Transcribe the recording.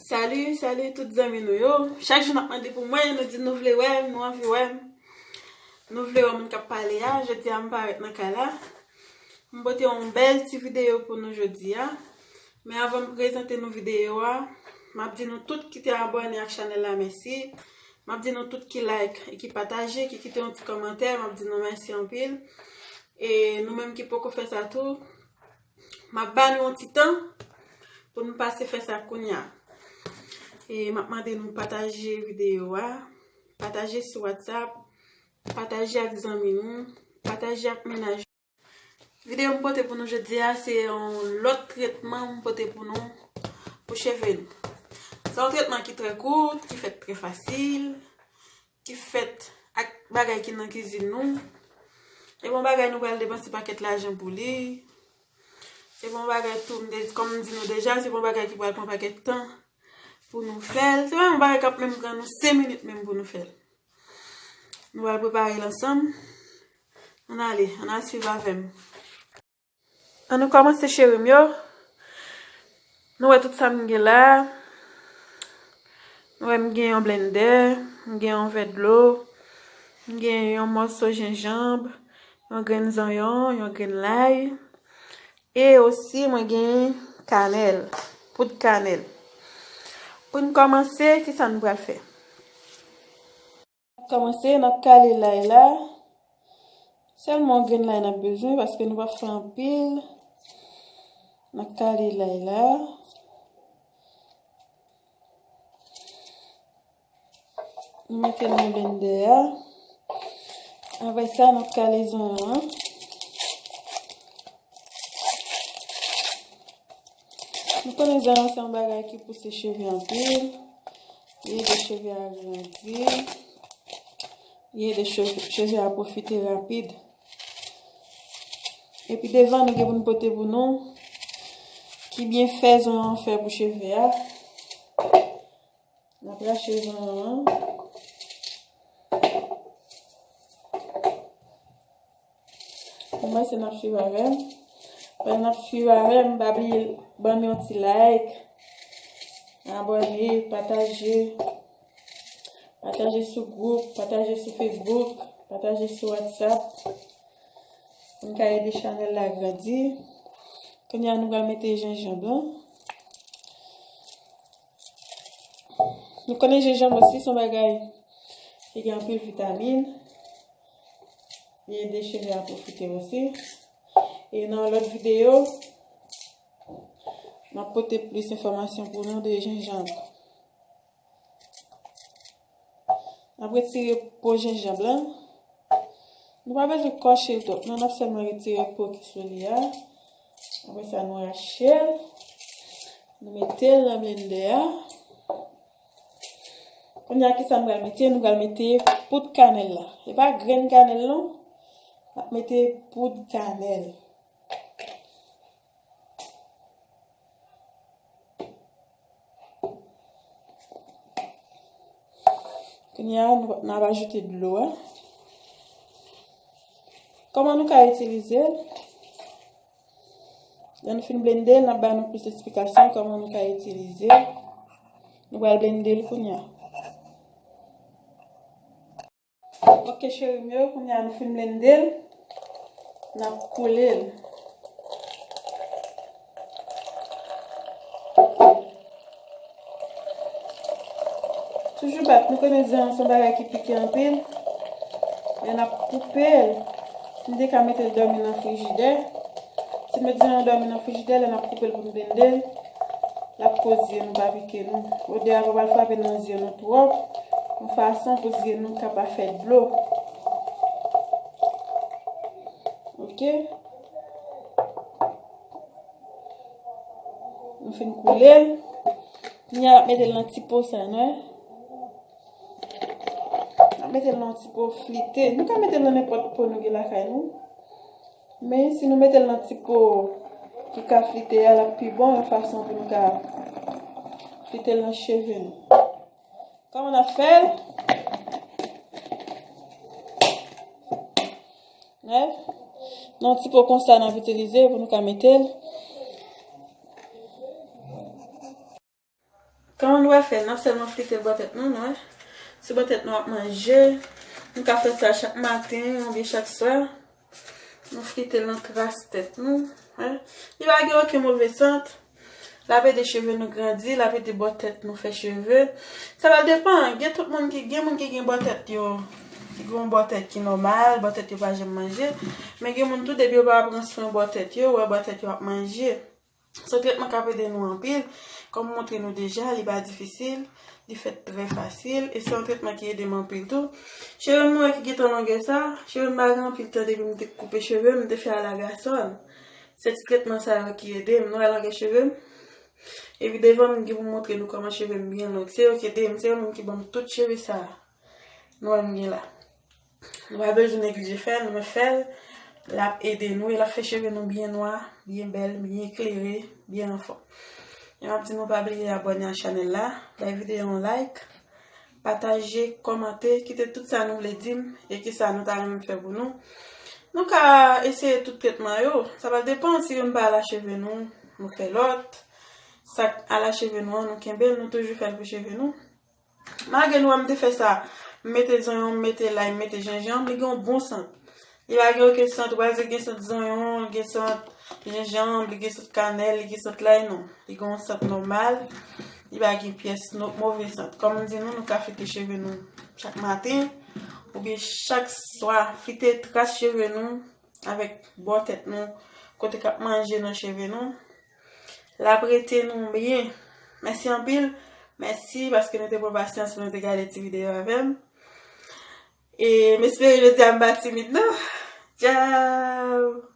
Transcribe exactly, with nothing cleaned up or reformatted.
Salut, salut tout zanmi nou yo. Chak jou n ap mande pou mwen, nou di nou vle wè m, nou anvi wè m. Nou vle wè moun k ap pale a. Jodi a m parèt nan kay la. M pote yon bèl ti videyo pou nou jodi a. Men avan m prezante nou videyo a, m ap di nou tout ki te abòne ak chanèl la mèsi. M ap di nou tout ki like e ki pataje, ki kite yon ti kòmantè, m ap di nou mèsi anpil. E nou menm ki poko fè sa tou, m ap ba nou yon ti tan pou nou pase fè sa kounya. E m ap mande nou pataje videyo a, pataje sou WhatsApp, pataje ak zanmi nou, pataje ak mennaj. Videyo m pote pou nou jodi a, se yon lòt tretman m pote pou nou, pou cheve nou. Se yon tretman ki trè kout, ki fèt trè fasil, ki fèt ak bagay ki nan kizin nou. E bon bagay nou pral depanse pakèt lajan pou li. E bon bagay tou, m de-, kòm m di nou deja, se bon bagay ki pral pran pakèt tan pou nou fè l. Se pa yon bagay k ap menm pran nou senk minit menm pou nou fè l. Nou pral prepare l ansanm. Ann ale, ann al swiv avè m. Ann nou kòmanse cheri m yo. Nou wè tout sa m gen la. Nou wè m gen yon blendè, m gen yon vè dlo, m gen yon mòso jenjanm, yon grenn zonyon, yon grenn lay. E osi mwen gen kanèl, poud kanèl. Pou n kòmanse, kisa n pral fè? Kòmanse, n ap kale lay la. Sèlman yon grenn lay n ap bezwen, paske nou p ap fè anpil. N ap kale lay la. Nou mete l nan blendè a. Apre sa, n ap kale zonyon an. Nou konnen zonyon se yon bagay ki pouse cheve anpil. Li ede cheve a grandi. Li ede cheve, cheve a pwofite rapid. Epi devan, nou gen pou n pote pou nou ki byenfè zonyon an fè pou cheve a. N ap rache zonyon an. Pou mwen, se n ap swiv avè m. Pandan n ap swiv avè m, pa bliye ban m yon ti like, abòne, pataje. Pataje sou gwoup, pataje sou Facebook, pataje sou WhatsApp. Pou n ka ede chanèl la grandi. Kounye a, nou pral mete jenjanm lan. Nou konnen jenjanm osi se yon bagay ki gen anpil vitamin. Li ede cheve a pwofite osi. E nan yon lòt videyo, m ap pote plis enfòmasyon pou nou de jenjanm. N ap retire po jenjanm lan. Nou pa bezwen kòche l twòp, non, n ap sèlman retire po ki sou li a. Apre sa, nou rache l. Nou mete l nan blendè a. Kounye a, kisa nou pral mete? Nou pral mete poud kanèl la. E pa grenn kanèl, non. N ap mete poud kanèl. Kounye a, nou, n ap ajoute dlo a. Kòman nou ka itilize l? Lè nou fin blende l, n ap ba nou plis esplikasyon kòman nou ka itilize l. Nou pral blende l kounye a. Ok, cheri m yo, kounye a nou fin blende l. N ap koule l. Toujou bat, nou konnen zanyon se yon bagay ki pike anpil. Men n ap koupe l. Si n te ka mete l dòmi nan frijidè. Si n met zanyon dòmi nan frijidè, lè n ap koupe l pou n blende l, l ap koz zye nou pa pike nou. Odè a pa pral frape nan zye nou twòp, yon fason pou zye nou ka pa fè dlo. Ok? Nou fin koule l. Kounye a, n ap mete l nan ti po sa, nou wè. N ap mete l nan ti po flite. Nou ka mete l nan nenpòt po nou gen lakay nou. Men si nou mete l nan ti po ki ka flite a, l ap pi bon, yon fason pou nou ka flite l nan cheve nou. Kòman n ap fè l? Wè? Nan ti po konsa n ap itilize pou nou ka mete l. Kòman nou pral fè? N ap sèlman flite bò tèt nou, non? Si bò tèt nou ap manje, nou ka fè sa chak maten oubyen chak swa. Nou flite l nan kras tèt nou. Li pa gen okenn move sant. L ap ede cheve nou grandi, l ap ede bò tèt nou fè cheve. Sa va depann. Gen tout moun ki gen moun ki gen bò tèt yo ki gen yon bò tèt ki nòmal, bò tèt yo pa janm manje. Men gen moun tou depi yo pa pran swen bò tèt yo, ou wè bò tèt yo ap manje. Se yon tretman k ap ede nou anpil. Kòm m montre nou deja, li pa difisil, li fèt trè fasil, e se yon tretman ki ede m anpil tou. Cheve m nou wè ki gentan longè sa, cheve m pa gen anpil tan depi m te koupe cheve m, m te fè alagasòn. Se ti tretman sa yo ki ede m, nou wè longè cheve m. Epi devan m gen pou m montre nou kòman cheve m byen long. Se yo ki ede m, se yo menm ki ban m tout cheve sa. Nou wè m gen la. Nou pa bezwen neglije fè l, men fè l, l ap ede nou e l ap fè cheve nou byen nwa, byen bèl, byen klere, byen anfòm. E m ap di nou pa bliye abòne a chanèl la, bay videyo yon like, pataje, kòmante, kite tout sa nou vle di m e ki sa nou ta renmen m fè pou nou. Nou ka eseye tout tretman yo, sa va depann si youn pa al a cheve nou, nou fè lòt. Sa k al a cheve nou an, nou kenbe l, nou toujou fè l pou cheve nou. Malgre nou wè m te fè sa, m mete zonyon, m mete lay, m mete jenjanm, li gen yon bon sant. Li pa gen okenn sant, ou pa di gen sant zonyon, li gen sant jenjanm, li gen sant kanèl, li gen sant lay, non. Li gen yon sant nòmal, li pa gen pyès no- move sant. Kòm m di nou, nou ka flite cheve nou chak maten, oubyen chak swa, flite tras cheve nou avèk bò tèt nou, kote k ap manje nan cheve nou. L ap rete nou byen. Mèsi anpil. Mèsi paske nou te pran pasyans pou nou te gade ti videyo avè m. E m espere jodi a m pa timid non. Tchao!